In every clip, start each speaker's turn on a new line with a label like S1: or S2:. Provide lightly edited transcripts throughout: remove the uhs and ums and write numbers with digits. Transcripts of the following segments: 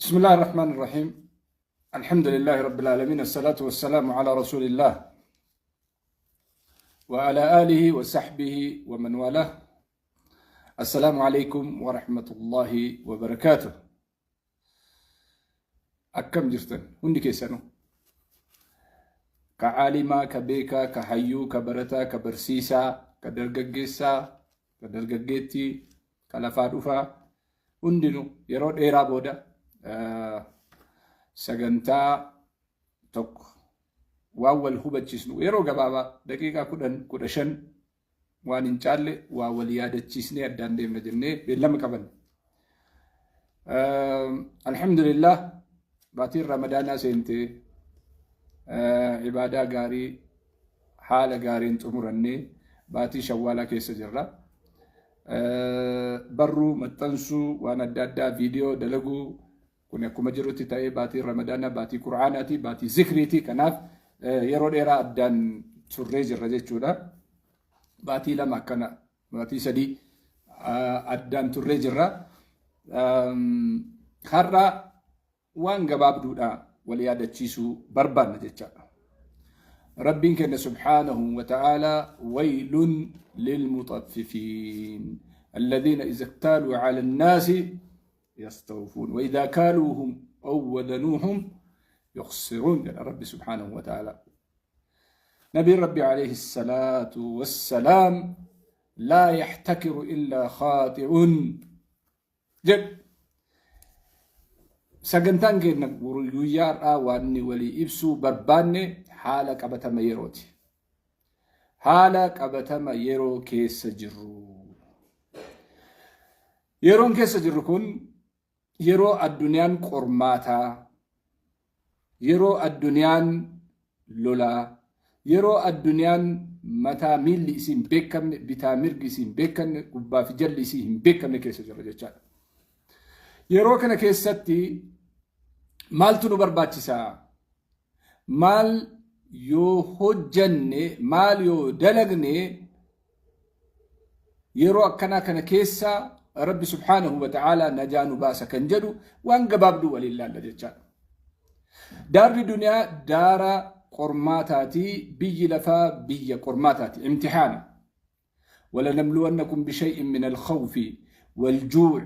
S1: بسم الله الرحمن الرحيم الحمد لله رب العالمين، الصلاة والسلام على رسول الله وعلى آله وصحبه ومن والاه. السلام عليكم ورحمة الله وبركاته. Akkam jirtan hundi keessanuu? Ka caalimaa, ka beekaa, ka hayyuu, ka barataa, ka barsiisaa, ka dargaggeessaa, ka dargaggeettii, ka lafaa dhufaa, hundinuu yeroo dheeraa booda sagantaa tokko waan wal hubachiisnu, yeroo gabaabaa daqiiqaa 10, 15 waan hin caalle, waa wal yaadachiisnee addaan deemna jennee beellama qabanne. Alhamdulillah, baatiin Ramadaanaa seentee ibaadaa gaarii haala gaariin xumurannee baatii Shawwaalaa keessa jirra. Barruu maxxansuu, waan adda addaa, viidiyoo dalaguu kun akkuma jirutti ta'ee, baatiin Ramadaanaa baatii Qur'aanaati, baatii zikriiti. Kanaaf yeroo dheeraa addaan turree jirra jechuudha. Baatii 2 akkana, baatii 3 addaan turree jirra. Har'a waan gabaabduudha wal yaadachiisuu barbaanna jechaadha. Rabbiin kenna subhaanahu wa ta'ala: "ويل للمطففين الذين إذا اكتالوا على الناس يستوفون وإذا كالوهم أو وزنوهم يخسرون" jedha Rabbi subhaanahu wa ta'ala. Nabiin Rabbi عليه الصلاة والسلام "لا يحتكر إلا خاطئ" jedhu. Sagantaan keenya guyyaa har'aa waan inni walii ibsuu barbaanne haala qabatama yerooti. Haala qabatama yeroo keessa jirru. Yeroon keessa jirru kun yeroo addunyaan qormaataa, yeroo addunyaan lolaa, yeroo addunyaan mataa miilli isii hin beekamne, bitaa mirgi isii hin beekamne, gubbaa fi jalli isii hin beekamne keessa jirra jechaadha. Yeroo kana keessatti maaltu nu barbaachisaa? Maal yoo hojjanne, maal yoo dalagne, yeroo akkanaa kana keessa Rabbi subhaanahu wa ta'aalaa najaa nu baasa kan jedhu waan gabaabduu waliin laalla jechaadha. Daarri duniyaa daara qormaataati, biyyi lafaa biyya qormaataati, imtixaana. ولنبلونكم بشيء من الخوف والجوع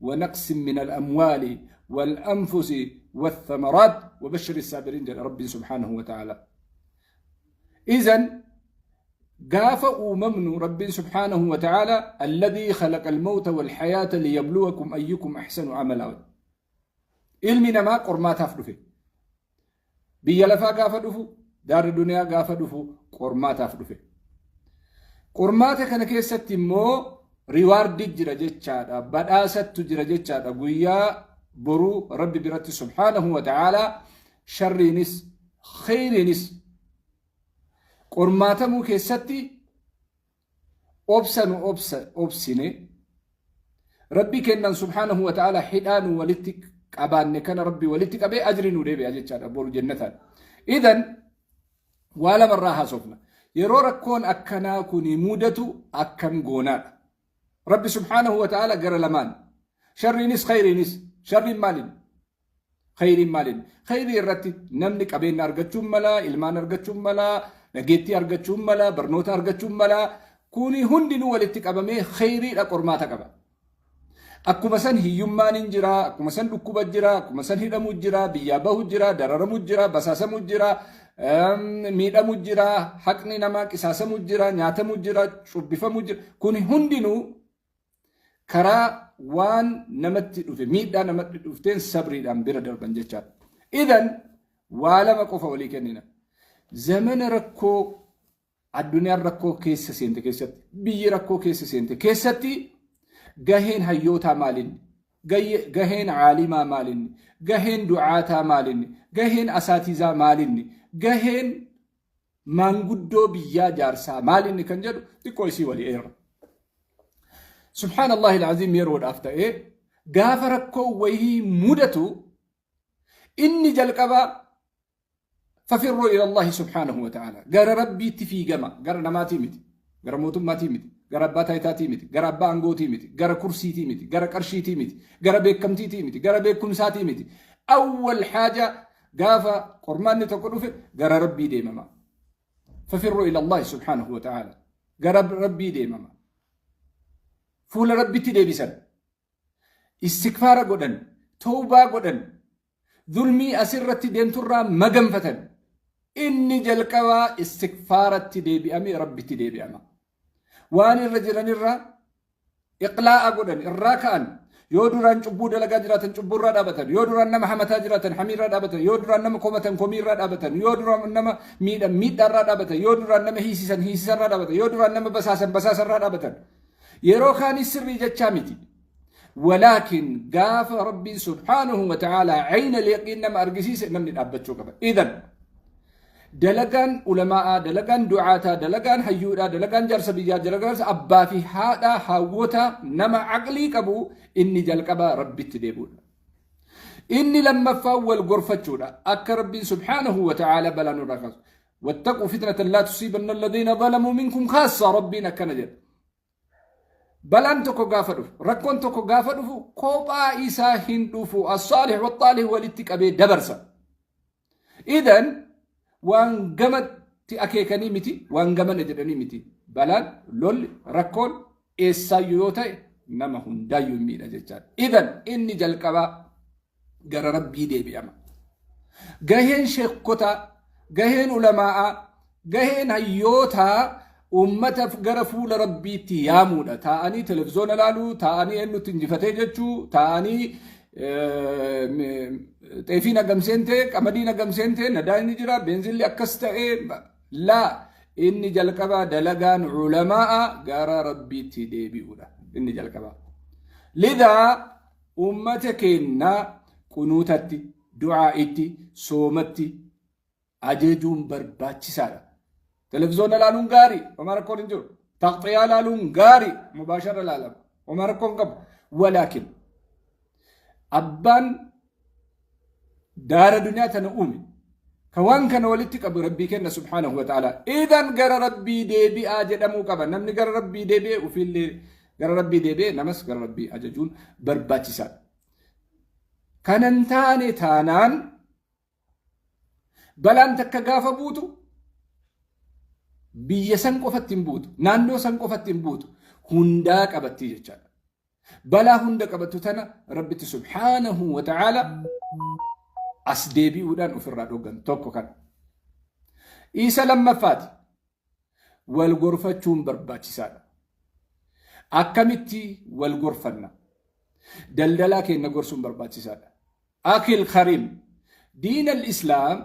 S1: ونقص من الأموال والأنفس والثمرات وبشر الصابرين jedha Rabbi سبحانه وتعالى. إذن gaafa uumamnu Rabbiin سبحانه وتعالى "الذي خلق الموت والحياة ليبلوكم أيكم أحسن عملا". Ilmi namaa qormaataaf dhufe. Biyya lafaa gaafa dhufu, daarri duniyaa gaafa dhufu qormaataaf dhufe. Qormaata kana keessatti immoo reward jira jechaadha. Badhaasattu jira jechaadha. Guyyaa boruu Rabbi biratti سبحانه وتعالى sharriinis kheyriinis qormaatamuu keessatti obsa nu obsa obsine, Rabbi kennan سبحانه وتعالى hidhaa nu walitti qabaanne kana Rabbi walitti qabee ajri nu deebi'a jechaadha boru jennataan. إذن waa lamarraa haasofna. Yeroo rakkoon akkanaa kuni mudatu akkam goonaadha? Rabbi سبحانه وتعالى gara lamaan, sharriinis khayriinis, sharriin maaliin? Khayriin maaliin? Khayrii irratti namni qabeenya argachuun mala, ilmaan argachuun mala, dhageettii argachuun mala, barnoota argachuun mala. Kuni hundinuu walitti qabamee khayriidha, qormaata qaba. Akkuma san hiyyummaan hin jira, akkuma san dhukkuba jira, akkuma san hidhamuu jira, biyyaa bahu jira, dararamuu jira, basaasamuu jira, miidhamuu jira, haqni namaa qisaasamuu jira, nyaatamuu jira, cubbifamuu jira. Kun hundinuu karaa waan namatti dhufe, miidhaa namatti dhufteen sabriidhaan bira darban jechaadha. إذن waa lama qofa walii kennina. Zamana rakkoo, addunyaan rakkoo keessa seente keessatti, biyyi rakkoo keessa seente keessatti gaheen hayyootaa maalinni? Gaheen caalimaa maalinni? Gaheen ducaataa maalinni? Gaheen asaatizaa maalinni? Gaheen maanguddoo biyyaa jaarsaa maalinni kan jedhu xiqqoo isii walii eerra. سبحان الله العظيم, yeroodhaaf ta'ee gaafa rakkoo wayii mudatu inni jalqabaa ففروا إلى الله سبحانه وتعالى, gara Rabbiitti fiigama, gara namaatii miti, gara mootummaatii miti, Gara abbaa taayitaatii miti, gara abbaa aangootii miti, gara kursiitii miti, gara qarshiitii miti, gara beekamtiitii miti, gara beekumsaatii miti. Awwal haaja gaafa qormaanni tokko dhufe gara Rabbii deemama. Fafirruu ila Allahi subhaanahu wa ta'ala. Gara Rabbii deemama. Fuula Rabbitti deebisan. Istikfaara godhan, tawbaa godhan, zulmii asirratti deemturraa maganfatan. Inni jalqabaa istikfaaratti deebi'amee Rabbitti deebi'ama. Waan irra jiranirraa iqlaa'a godhan, irraa ka'an. Yoo duraan cubbuu dalagaa jiraatan cubbuurraa dhaabatan, yoo duraan nama hamataa jiraatan hamiirraa dhaabatan, yoo duraan nama komatan komiirraa dhaabatan, yoo duraan nama miidhan miidhaarraa dhaabatan, yoo duraan nama hiisisan hiisisarraa dhaabatan, yoo duraan nama basaasan basaasarraa dhaabatan. Yeroo kaanis sirrii jechaa miti. Walaakin gaafa Rabbiin subhaanahu wa ta'aalaa ayna al-yaqiin nama argisiise namni dhaabbachuu qaba. Idan dalagaan ulamaa'aa, dalagaan du'aataa, dalagaan hayyuudhaa, dalagaan jaarsa biyyaa, dalagaan abbaa fi haadhaa, hawwotaa nama aqlii qabu inni jalqabaa Rabbitti deebi'uudha. Inni lammaffaa wal gorfachuudha. Akka Rabbiin subhaanahu wa ta'aalaa balaa nurraa kaasu. Wattaquu fitnatan laa tusiibanna alladhiina zalamuu minkum khaassa Rabbiin akkana jedha. Balaan tokko gaafa dhufu, rakkoon tokko gaafa dhufu kophaa isaa hin dhufu. As-saalih wa-xaalih walitti qabee dabarsa. Idan waan gamatti akeekanii miti, waan gamana jedhanii miti. Balaan, lolli, rakkoon eessaayyuu yoo ta'e nama hundaayyuu hin miidha jechaadha. Idan inni jalqabaa gara Rabbii deebi'ama. Gaheen sheekotaa, gaheen ulamaa'aa, gaheen hayyootaa uummata gara fuula Rabbiitti yaamuudha. Taa'anii televizoona laaluu, taa'anii eenyutti injifatee jechuu, taa'anii xeefiin hagam seentee, qamadiin hagam seentee, nadaayni jira, beenzilli akkas ta'ee, laa inni jalqabaa dalagaan ulamaa'a gara Rabbiitti deebi'uudha. Inni jalqabaa. Lidaa ummata keenna qunuutatti, du'aa'itti, soomatti ajajuun barbaachisaadha. Televizoona laaluun gaarii, homaa rakkoon hin jiru. Taqxiyaa laaluun gaarii, mubaashara laalama, homaa rakkoon qabu. Walaakin abbaan daara duniyaa tana uume ka waan kana walitti qabu Rabbii kenna subhaanahu wa ta'ala. Idan gara Rabbii deebi'aa jedhamuu qaba. Namni gara Rabbii deebi'e ofiillee gara Rabbii deebi'e namas gara Rabbii ajajuun barbaachisaadha. Kanan taane taanaan balaan takka gaafa buutu biyya san qofatti hin buutu, naannoo san qofatti hin buutu, hundaa qabatti jechaadha. Balaa hunda qabattu tana Rabbitti subhaanahu wa ta'aala as deebi'uudhaan ofirraa dhoggan tokko kana. Isa lammaffaati. Wal gorfachuun barbaachisaadha. Akkamitti wal gorfanna? Daldalaa keenya gorsuun barbaachisaadha. Akil Karim, diin al-Islaam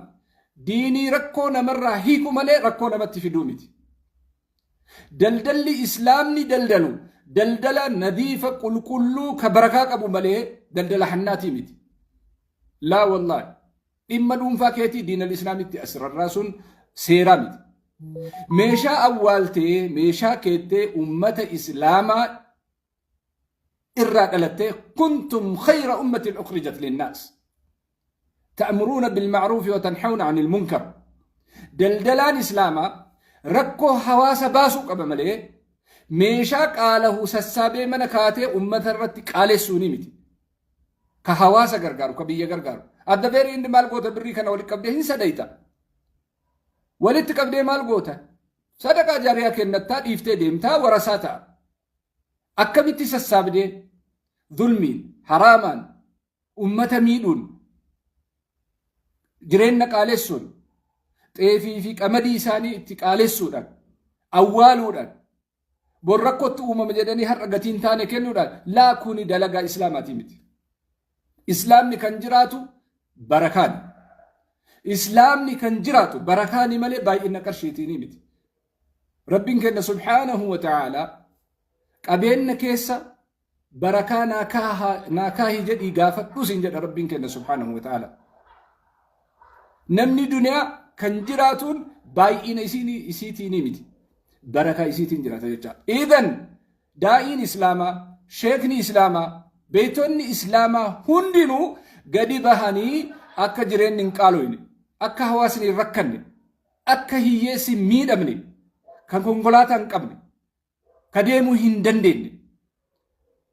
S1: diinii rakkoo namarraa hiiku malee rakkoo namatti fiduu miti. Daldalli Islaamni daldalu daldala nadiifa qulqulluu ka barakaa qabu malee daldala hannaatii miti. Laa wallaahi. Dhimma dhuunfaa keetii diinal islaamitti as rarraasuun seeraa miti. Meeshaa awwaaltee meeshaa keettee ummata islaamaa irraa dhalattee kuntum khayra ummatin ukhrijat linnaas. Ta'muruuna bilma'ruufi wa tanhawna anil munkar. Daldalaan islaamaa rakkoo hawaasa baasuu qaba malee meeshaa qaalahu sassaabee mana kaatee ummata irratti qaalessuuni miti. Ka hawaasa gargaaru, ka biyya gargaaru. Adda very end maal goota birrii kana walitti qabdee hin sadayta. Walitti qabdee maal goota? Sadaqaa jaariyaa kennattaa dhiiftee deemtaa warasaa ta'a. Akkamitti sassaabdee zulmiin, haraamaan, ummata miidhuun, jireenya qaalessuun, xeefii fi qamadii isaanii itti qaalessuudhaan, awwaaluudhaan, bor rakkootti uumama jedhanii har'a gatiin taane kennuudhaan laa kuni dalagaa islaamaatii miti. Islaamni kan jiraatu barakaani. Islaamni kan jiraatu barakaani malee baay'ina qarshiitiinii miti. Rabbiin kenna subhaanahu wa ta'aalaa qabeenya keessa barakaa naa kaahi jedhii gaafadhu siin jedha Rabbiin kenna subhaanahu wa ta'aalaa. Namni duniyaa kan jiraatuun baay'ina isiitiinii miti. Barakaa isiitiin jiraata jecha. Idan daa'iin islaamaa, sheekni islaamaa, beektonni islaamaa hundinuu gadi bahanii akka jireenyi hin qaaloyne, akka hawaasni hin rakkanne, akka hiyyeessi hin miidhamne, kan konkolaataa hin qabne, Ka deemuu hin dandeenye,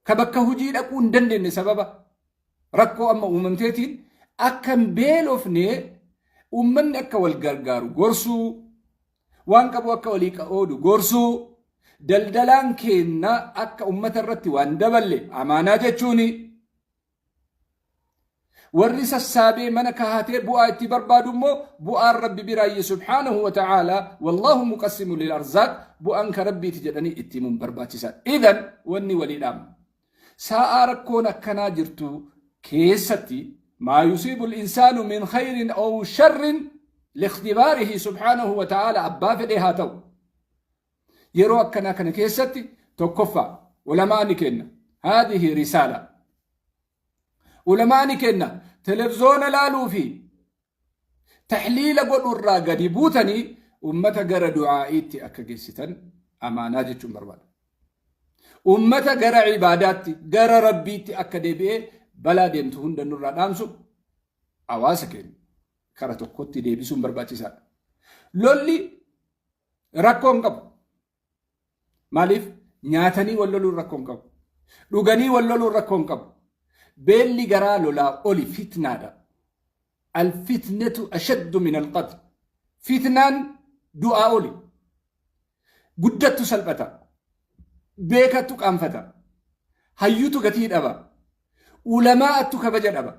S1: ka bakka hojii dhaquu hin dandeenye sababa rakkoo amma uumamteetiin akka hin beelofne uummanni akka wal gargaaru gorsuu, waan qabu akka walii qoodu gorsuu, daldalaan keenna akka ummata irratti waan daballe amaanaa jechuuni. Warri sassaabee mana kahatee bu'aa itti barbaadu immoo bu'aan Rabbi biraayyi subhaanahu wa ta'aalaa, wallaahu muqassimu lil arzaaq, bu'aan ka Rabbiiti jedhanii itti himuun barbaachisaadha. Idan wanni walii dhaamu. Sa'aa rakkoon akkanaa jirtu keessatti maa yusiibu insaanu min khayrin aw sharrin likhtibaarihi subhaanahu wa ta'aalaa abbaa fedhee haa ta'u. Yeroo akkanaa kana keessatti tokkoffaa ulamaani kenna. Haadihi risaala. Ulamaani kenna televzoona laaluu fi taxliila godhu irraa gadi buutanii ummata gara du'aa'iitti akka geessitan amaanaa jechuun barbaada. Ummata gara ibaadaatti, gara Rabbiitti akka deebi'ee balaa deemtu hunda nurraa dhaamsu hawaasa keenya kara tokkotti deebisuun barbaachisaadha. Lolli rakkoo hin qabu. Maaliif nyaatanii wal loluun rakkoo hin qabu. Dhuganii wal loluun rakkoo hin qabu. Beelli garaa lolaa oli fitnaadha. Alfitnatu ashaddu min alqatl. Fitnaan du'aa oli. Guddattu salphata. Beekattu qaanfata. Hayyutu gatii dhaba. Ulamaa'attu kabaja dhaba.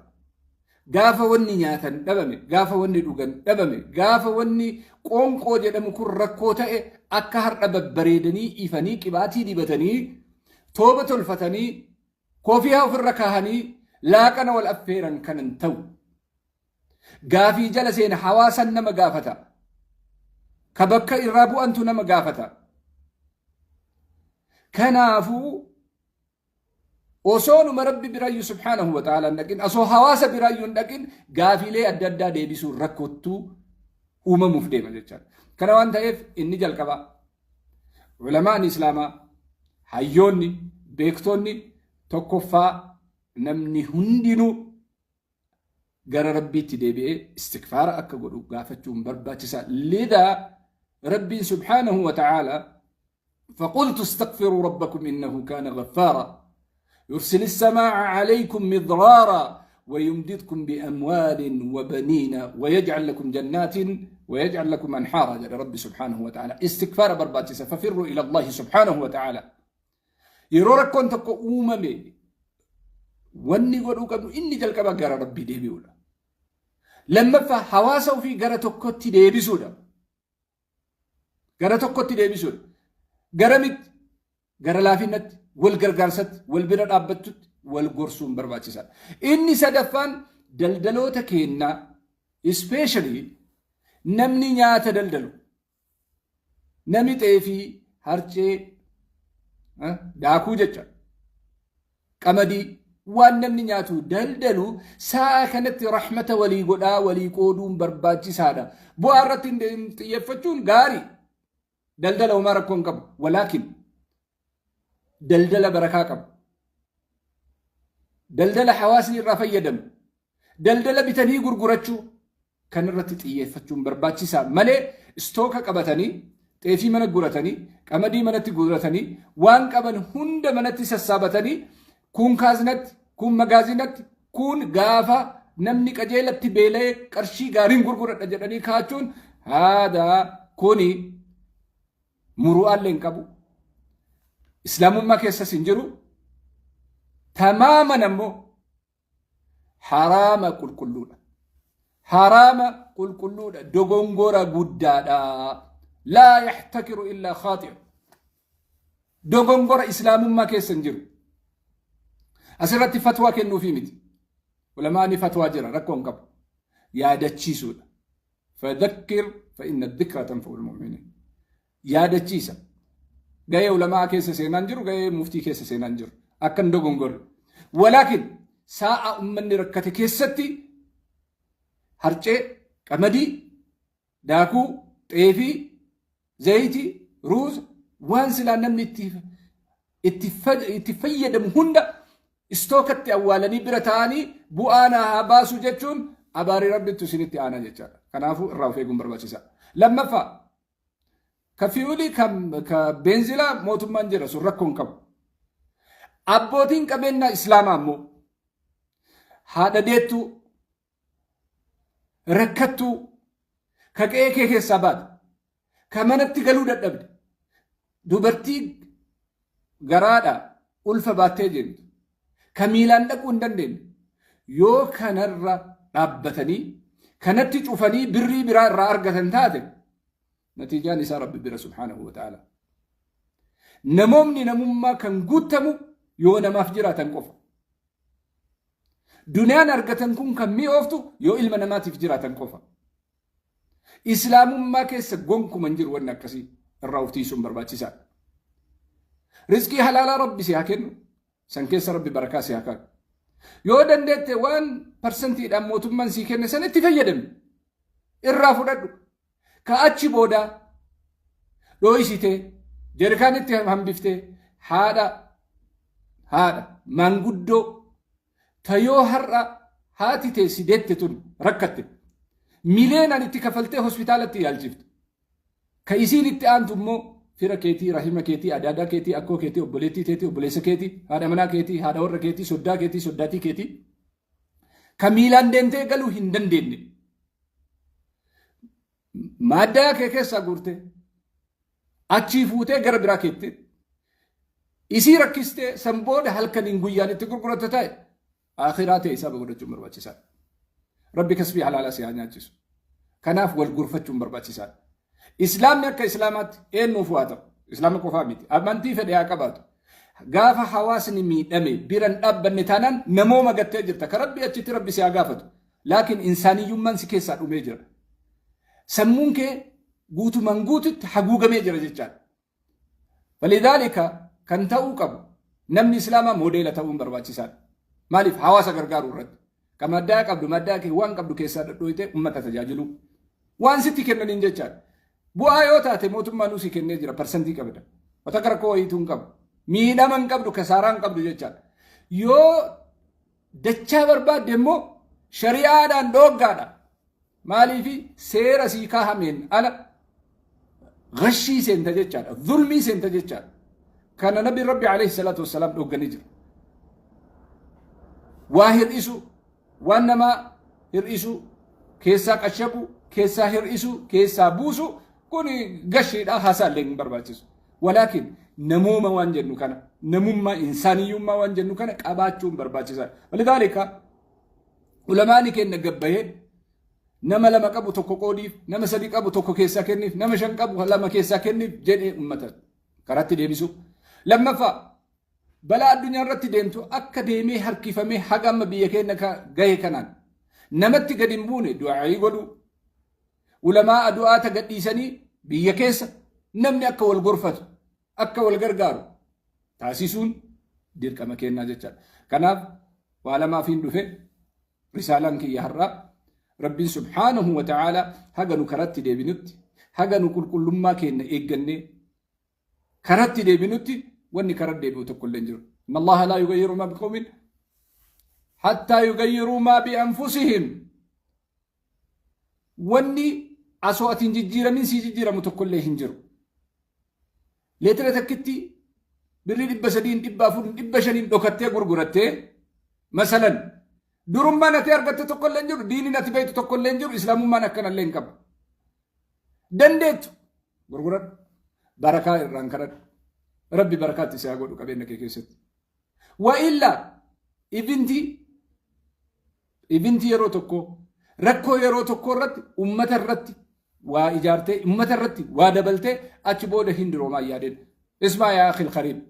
S1: Gaafa wanni nyaatan dhabame, gaafa wanni dhugan dhabame, gaafa wanni qoonqoo jedhamu kun rakkoo ta'e akka har'a babbareedanii ifanii qibaatii dibatanii tooba tolfatanii koofiyaa ofirra kaahanii laaqana wal affeeran kanan ta'u. Gaafii jala seena hawaasan nama gaafata. Ka bakka irraa bu'antu nama gaafata. Kanaafuu osoo numa Rabbi birayyu subhaanahu wa ta'ala hin dhaqin, osoo hawaasa birayyu hin dhaqin gaafiilee adda addaa deebisuun rakkottuu uumamuuf deema jechaadha. Kana waan ta'eef inni jalqabaa ulamaan islaamaa, hayyoonni, beektonni, tokkoffaa namni hundinuu gara Rabbiitti deebi'ee istikfaara akka godhu gaafachuun barbaachisaa. Lidaa Rabbiin subhaanahu wa ta'ala فقلت استغفروا ربكم إنه كان غفارا يرسل السماء عليكم مضرارا ويمددكم بأموال وبنين ويجعل لكم جنات ويجعل لكم أنحارا جل ربي سبحانه وتعالى. استغفار برباتسا، ففروا إلى الله سبحانه وتعالى. Yeroo rakkoon tokko uumame wanni godhuu qabnu inni jalqaba gara Rabbii deebi'uudha. Lammaffaa hawaasa ofii gara tokkotti deebisuudha. Gara tokkotti deebisuudha. Garamitti? Gara laafinnatti, wal gargaarsatti, wal bira dhaabbachutti, wal gorsuun barbaachisaadha. Inni sadaffaan daldaloota keennaa, especially namni nyaata daldalu, namni xeefii, harcee, daakuu jecha, qamadii, waan namni nyaatu daldalu sa'a kanatti rahmata walii godhaa walii qooduun barbaachisaadha. Bu'aa irratti hin xiyyeeffachuun gaarii. Daldala homaa rakkoo hin qabu. Walaakin daldala barakaa qabu. Daldala hawaasni irraa fayyadamu. Daldala bitanii gurgurachuu kan irratti xiyyeeffachuun barbaachisaa malee istooka qabatanii xeefii mana guratanii qamadii manatti guratanii waan qaban hunda manatti sassaabatanii kun kaazinatti, kun magaazinatti, kun gaafa namni qajeelatti beela'ee qarshii gaariin gurguradha jedhanii kaachuun haadaa kuni muru'aallee hin qabu. Islaamummaa keessas hin jiru. Tamaaman ammoo haraama qulqulluudha. Haraama qulqulluudha. Dogongora guddaadha. Laa yaxtakiru illaa khaaxi'u. Dogongora islaamummaa keessa hin jiru. Asirratti fatwaa kennuufii miti. Ulamaani fatwaa jira, rakkoo hin qabu. Yaadachiisuudha. Fadhakkir fa inna dhikra tanfa'ul mu'miniin. Yaadachiisa. Gahee ulamaa keessa seenaan jiru, gahee muftii keessa seenaan jiru. Akka hin dogongorre. Walaakin sa'a ummanni rakkate keessatti harcee, qamadii, daakuu, xeefii, zayitii, ruuza, waan silaa namni itti fayyadamu hunda istookatti awwaalanii bira taa'anii bu'aa naa haa baasu jechuun abaarii Rabbittu isinitti aanaa jechaadha. Kanaafuu irraa of eeguun barbaachisaadha. Lammaffaa Ka fuelii ka beenzilaa mootummaan jira, sun rakkoo hin qabu. Abbootiin qabeenyaa Islaamaa immoo haadha deettuu rakkattuu, ka qe'ee kee keessaa baate, ka manatti galuu dadhabde, dubartii garaadha ulfa baattee jirtu, ka miilaan dhaquu hin dandeenye, yoo kanarra dhaabbatanii kanatti cufanii birrii biraa irraa argatan taate, natiijaan isaa Rabbi bira subhaanahu wa ta'ala. Namoonni namummaa kan guutamu yoo namaaf jiraatan qofa. Duniyaan argatan kun kan mi'ooftu yoo ilma namaatiif jiraatan qofa. Islaamummaa keessa gonkuma hin jiru wanni akkasii, irraa of tiisuun barbaachisaadha. Rizqii halaalaa Rabbi si haa kennu. San keessa Rabbi barakaa si haa kaa'u. Yoo dandeette waan parsentiidhaan mootummaan sii kenne san itti fayyadami. Irraa fudhadhu. Ka achi booda dhooysitee jerikaanitti hambiftee haadha maanguddoo ta yoo har'a haati tee si deette tun rakkatte mileenaan itti kafaltee hospitaalatti yaalchiftu. Ka isiin itti aantu immoo fira keetii, rahima keetii, adaadaa keetii, akkoo keetii, obboleettii teetii, obboleessa keetii, haadha manaa keetii, haadha warra keetii, soddaa keetii, soddaatii keetii. Ka miilaan deemtee galuu hin dandeenye. Maaddaa kee keessaa guurtee achii fuutee gara biraa keetti isii rakkistee san booda halkaniin guyyaan itti gurguratta ta'e, akhiraa ta'e isaa godhachuun barbaachisaadha. Rabbi kasbii halaalaa si haa nyaachisu. Kanaaf wal gorfachuun barbaachisaadha. Islaamni akka Islaamaatti eenyuuf haa ta'u. Islaama qofaa miti. Amantii fedhe haa qabaatu. Gaafa hawaasni miidhame biran dhaabbanne taanaan namooma gattee jirta. Ka Rabbi achitti Rabbi si haa gaafatu. Laakiin insaaniyyummaan si keessaa dhumee jira. Sammuun kee guutumaan guututti haguugamee jira jechaadha. Falidhaalika kan ta'uu qabu, namni Islaamaa moodeela ta'uun barbaachisaadha. Maaliif? Hawaasa gargaaruu irratti. Ka maddaa qabdu, maddaa kee waan qabdu keessaa dhadhooytee uummata tajaajilu. Waan sitti kennaniin jechaadha. Bu'aa yoo taate mootummaan si kennee jira, parsantii qabda. Wata rakkoo wayiituu hin qabu. Miidhama hin qabdu, kasaaraa hin qabdu jechaadha. Yoo dachaa barbaadde immoo shari'aadhaan dhooggaadha. Maaliifi? Seera sii kaahameen ala gashii seenta jechaadha. Zulmii seenta jechaadha. Kana Nabi Rabbi alayhi salaatu wassalaam dhoogganii jira. Waa hir'isu, waan namaa hir'isu, keessaa qashabu, keessaa hir'isu, keessaa buusu, kun gashiidha, haasaallee hin barbaachisu. Walaakin namooma waan jennu kana, namummaa insaaniyyummaa waan jennu kana qabaachuun barbaachisaadha. Walidhaalika ulamaani kenna gabbayee nama lama qabu tokko qoodiif, nama sadi qabu tokko keessaa kenniif, nama shan qabu lama keessaa kenniif jedhee ummata karaatti deebisu. Lammaffaa, balaa addunyaa irratti deemtu akka deemee harkifamee haga amma biyya keenya gahe kanaan namatti gadi hin buune du'aayii godhu. Ulamaa du'aata gadhiisanii biyya keessa namni akka wal gorfatu, akka wal gargaaru taasisuun dirqama kennaa jechaadha. Kanaaf waa lamaaf hin dhufe risaalaan kiyya har'aa. Rabbiin subhaanahu wa ta'ala haga nu karatti deebinutti, haga nu qulqullummaa keenya eeggannee karatti deebinutti, wanni karaa deebi'u tokko illee hin jiru. Inna Allaha laa yughayyiru maa biqawmin hattaa yughayyiruu maa bi'anfusihim. Wanni asoo ati hin jijjiiramin sii jijjiiramu tokko illee hin jiru. Leetira takkitti birrii 300n, 400n, 500n dhokattee gurgurattee masalan, durummaan ati argatte tokko illee hin jiru, diiniin ati beektu tokko illee hin jiru, Islaamummaan akkanallee hin qabu. Dandeettu gurguradhu. Barakaa irraan kadhadhu. Rabbi barakaatti si haa godhu qabeenya kee keessatti. Wa illaa eventii yeroo tokko, rakkoo yeroo tokko irratti ummata irratti waa ijaartee, ummata irratti waa dabaltee, achi booda hin diroomaa yaadeen. Ismaa yaa akhil kariim.